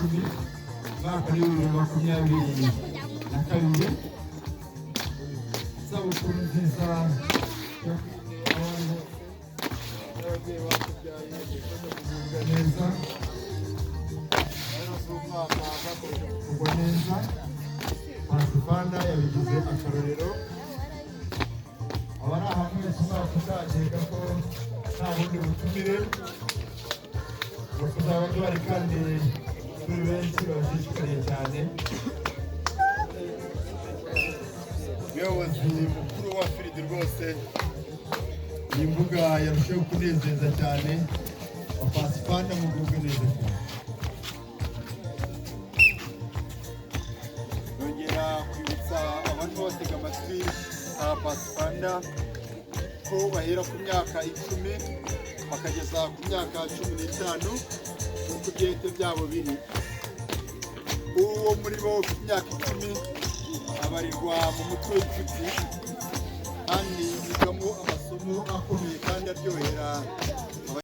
10, umwaka ni 2022. Isabukuru nziza ya abantu bose n'ababyeyi batubyaye, dukomeze kugubwa neza rero z'umwaka, bakomeje kugubwa neza. Pathfinder yabigize akarorero. Abari aha mwese, umwaka uzagenda ko nta bundi butumire, ngo tuzaba duhari kandi turi benshi babishishikariye cyane. Umuyobozi mukuru wa field rwose, iyi mbuga yarushaho kunezeza cyane wa Pathfinder, mugubwe neza cyane. Nongera kwibutsa abantu batega amatwi Pathfinder ko bahera ku myaka 10 bakageza ku myaka 15, nk'uko ibyete byabo biri. Uwo muri bo ufite imyaka 10 abarirwa mu mutwe w'inshuti, kandi yigamo amasomo akomeye kandi aryohera.